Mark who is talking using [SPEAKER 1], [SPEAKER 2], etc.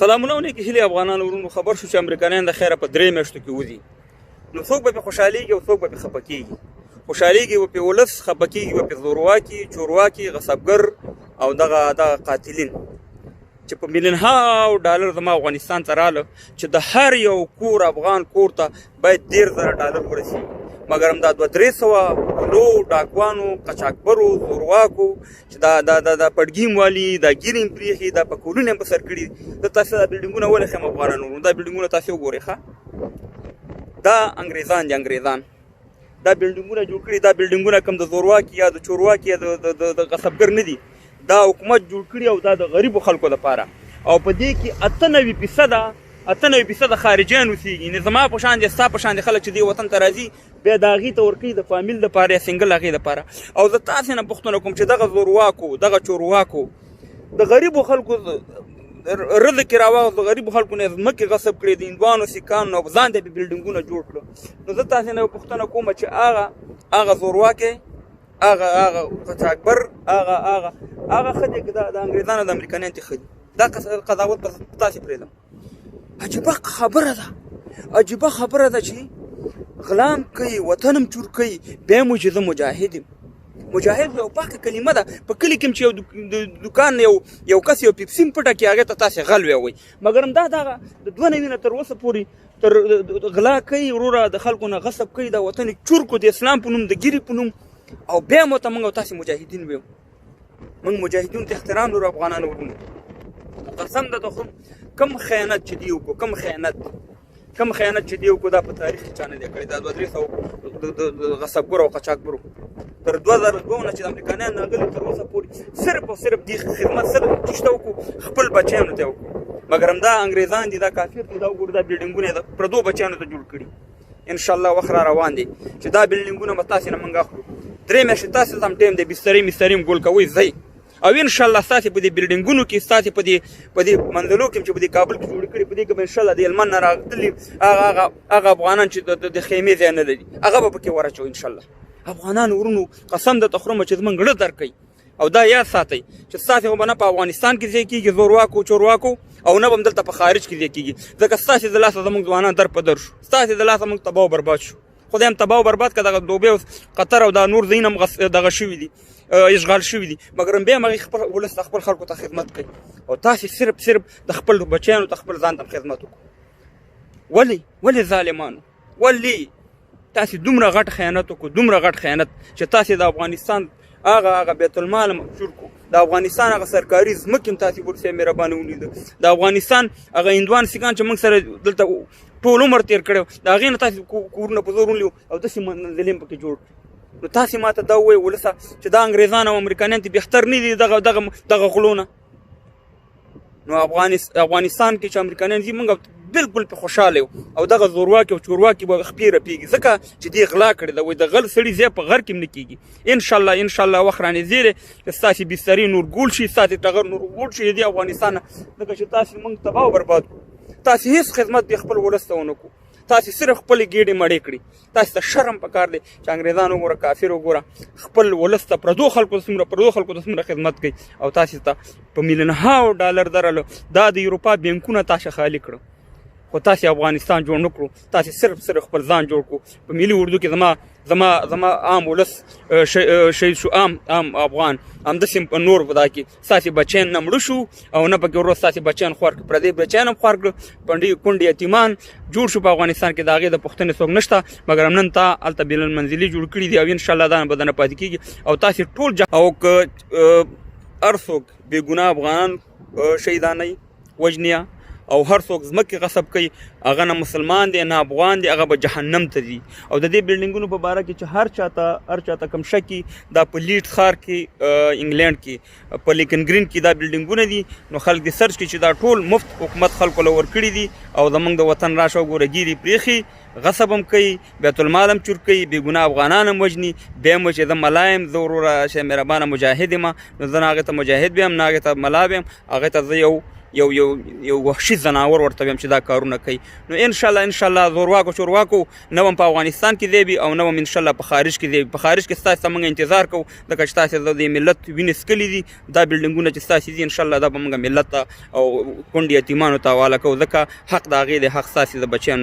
[SPEAKER 1] سلامونه او نیکې هیلې افغانانو ورونو. خبر شو چې امریکایان د خیره په 3 میاشتو کې وځي، نو څوک به پې خوشحالېږي او څوک به پې خفه کېږي. خوشحالېږي به پې ولس، خفه کېږي به پې زورواکي، چورواکي، غصبګر او دغه دغه قاتلین چې په میلیونهاو ډالر زما افغانستان ته راله، چې د هر یو کور افغان کور ته باید 30,000 ډالر ورسېږي، مګر هم دا 200-300 غلو، ډاکوانو، قاچاقبرو، زورواکو چې دا دا دا دا پړګیم والي، دا ګیرې هم پرېښي، دا پکولونه هم په سر کړي. زه تاسو دا بلډینګونه ولې ښیم افغانانو؟ دا بلډینګونه تاسو وګورئ ښه، دا انګریزان دي، انګریزان دا بلډینګونه جوړ کړي. دا بلډینګونه کوم د زورواکي یا د چورواکي یا د غصبګر نه دي، دا حکومت جوړ کړي او دا د غریبو خلکو لپاره. او په دې کې 98 فیصده خارجیان اوسېږي، یعنې زما په شان دي، ستا په شان دي خلک چې دې وطن ته راځي، بیا د هغې ته ورکوي د فامیل دپاره یا single هغې دپاره. او زه تاسې نه پوښتنه کوم چې دغه زورواکو، دغه چورواکو د غریبو خلکو رزق یې راواخیست، د غریبو خلکو نه یې ځمکې غصب کړې، د هندوانو، سیکانو، او ځان ته یې بلډینګونه جوړ کړو. نو زه تاسې نه پوښتنه کوم چې هغه هغه زورواکی، هغه هغه قاچاقبر، هغه هغه هغه ښه دی که دا د انګریزانو د امریکایانو ته ښه دي؟ دا قضاوت به تاسې پرېږدم. عجیبه خبره ده، عجیبه خبره ده چې غلام کوي، وطن هم چور کوي، بیا مو چې زه مجاهد یم. مجاهد یو پاکه کلمه ده. په کلي کې چې یو دکان یو یو کس یو پیپسي هم پټه کړي، هغې ته تاسې غل وایئ. مګر هم دا دغه د 92 نه تر اوسه پورې تر غلا کوي وروره، د خلکو نه غصب کوي، د وطن چور کو د اسلام په نوم، د ګیرې په نوم، او بیا مو ته موږ او تاسې مجاهدین ویو. موږ مجاهدینو ته احترام لرو افغانانو ورونو. قسم ده ته کم خیانت چې دی وکړو، کم خیانت، کم خیانت چې دی وکړو، دا په تاریخ کې چا نه دی کړی. دا 200-300 د غصبګرو او قاچاقبرو تر 2002 نه چې د امریکایان راغلي تر اوسه پورې صرف او صرف دې خدمت صرف چې شته وکړو، خپل بچیانو ته وکړو. مګر همدا انګریزان دي، دا کافر دي، دا وګوره، دا بلډینګونه یې د پردو بچیانو ته جوړ کړي. انشاءالله وخت را روان دی چې دا بلډینګونه به تاسې نه موږ اخلو. 3 میاشتې تاسې ته هم ټایم دی، بسترې مسترې هم ګول کوئ، ځئ. او انشاءالله ستاسې په دې بلډینګونو کې، ستاسې په دې منزلو کې چې په دې کابل کې جوړ کړي، په دې کې به انشاءالله د هلمند نه راغلي هغه هغه هغه افغانان چې د خیمې ځای نه لري، هغه به پکې وراچوي انشاءالله. افغانان ورونو، قسم درته خورم چې زمونږ زړه درکوي. او دا یاد ساتئ چې ستاسې خو به نه په افغانستان کې ځای کېږي زورواکو، چورواکو، او نه به هم دلته په خارج کې ځای کېږي، ځکه ستاسې د لاسه زمونږ ځوانان در په در شو، ستاسې د لاسه موږ تباه او برباد شو. خدای هم تباه او برباد که. دغه دوبۍ او قطر او دا نور ځایونه هم دغه شوي دي، اشغال شوي دي، مګر بیا هم هغوی خپل ولس ته، خپل خلکو ته خدمت کوي، او تاسې صرف صرف د خپل بچیانو ته، خپل ځان ته خدمت وکړو. ولې، ولې ظالمانو، ولې تاسې دومره غټ خیانت وکړو، دومره غټ خیانت چې تاسې د افغانستان هغه هغه بیت المال هم چور کړو، د افغانستان هغه سرکاري ځمکې هم تاسې ورسې مهرباني ولیده، د افغانستان هغه هندوان، سیکان چې موږ سره دلته ټول عمر تېر کړی، د هغې نه تاسې کورونه په زور ونیو او داسې منزلې هم پکې جوړ کړي. نو تاسې ماته دا ووایئ ولسه چې دا انګریزان او امریکایان ته بهتر نه دي دغه دغه دغه غلونه؟ نو افغانستان کې چې امریکایان ځي، موږ بالکل په خوشاله یو، او دغه زورواکي او چورواکي به خپې رپېږي، ځکه چې دې غلا کړې ده. وایي د غل سړي ځای په غر کې هم نه کېږي. انشاءالله، انشاءالله وخت رانږدې دی چې ستاسې بسترې نور ګول شي، ستاسې ټغر نور ګول شي د دې افغانستان نه، ځکه چې تاسې موږ تباه او برباد کړو. تاسې هېڅ خدمت د خپل ولس ته ونه کړو، تاسې صرف خپلې ګېډې مړې کړې. تاسې ته شرم پکار دی چې انګریزان وګوره، کافر وګوره، خپل ولس ته، پردو خلکو ته څومره، پردو خلکو ته څومره خدمت کوي، او تاسې ته په میلیونهاو ډالر درلو. دا د یوروپا بانکونه تاسې خالي کړو، خو تاسې افغانستان جوړ نه کړو، تاسې صرف صرف خپل ځان جوړ کړو. په ملي اردو کې زما زما زما عام ولس شهید شو، عام عام افغان. همداسې په نور په دا کې ستاسې بچیان نه مړه شو او نه پکې ورور ستاسې بچیان خوار کړو، پردي بچیان هم خوار کړو، پنډې کونډې یتیمان جوړ شو په افغانستان کې، د هغې د پوښتنې څوک نشته. مګر نن تا هلته بین المنزلي جوړ کړي دي، او انشاءالله دا به دنه پاتې کېږي. او تاسې ټول او که هر څوک بې ګناه افغانان شهیدانوي، وژني او هر څوک ځمکې غصب کوي، هغه نه مسلمان دی نه افغان دی، هغه به جهنم ته ځي. او د دې بلډینګونو په باره کې چې هر چاته کوم شک، دا په لیډ ښار کې، انګلند کې، په لیکن ګرین کې دا بلډینګونه دي. نو خلک دې search کړي چې دا ټول مفت حکومت خلکو له ورکړي دي. او زمونږ د وطن راشه وګوره، ګیرې پرېښي، غصب هم کوي، بیت المال هم چور کوي، بې ګناه افغانان هم وژني، بیا هم چې زه ملا یم، زه وروره شه مهربانه مجاهد یم. نو زه نه هغې ته مجاهد بیم، نه هغې ته ملا بیم، هغې ته زه یو یو یو یو وحشي ځناور ورته ویم چې دا کارونه کوي. نو ان شاء الله ان شاء الله زورواکو چورواکو نه هم په افغانستان کې دی او نه هم ان شاء الله په خارج کې دی. په خارج کې ستاسو موږ انتظار کوو، ځکه چې تاسو د ملت وینې څکلې دي. دا بلډینګونه چې ستاسو دي ان شاء الله دا به موږ ملت ته او کونډې یتیمانو ته حواله کوو، ځکه حق د هغې دی، حق ستاسو د بچیانو.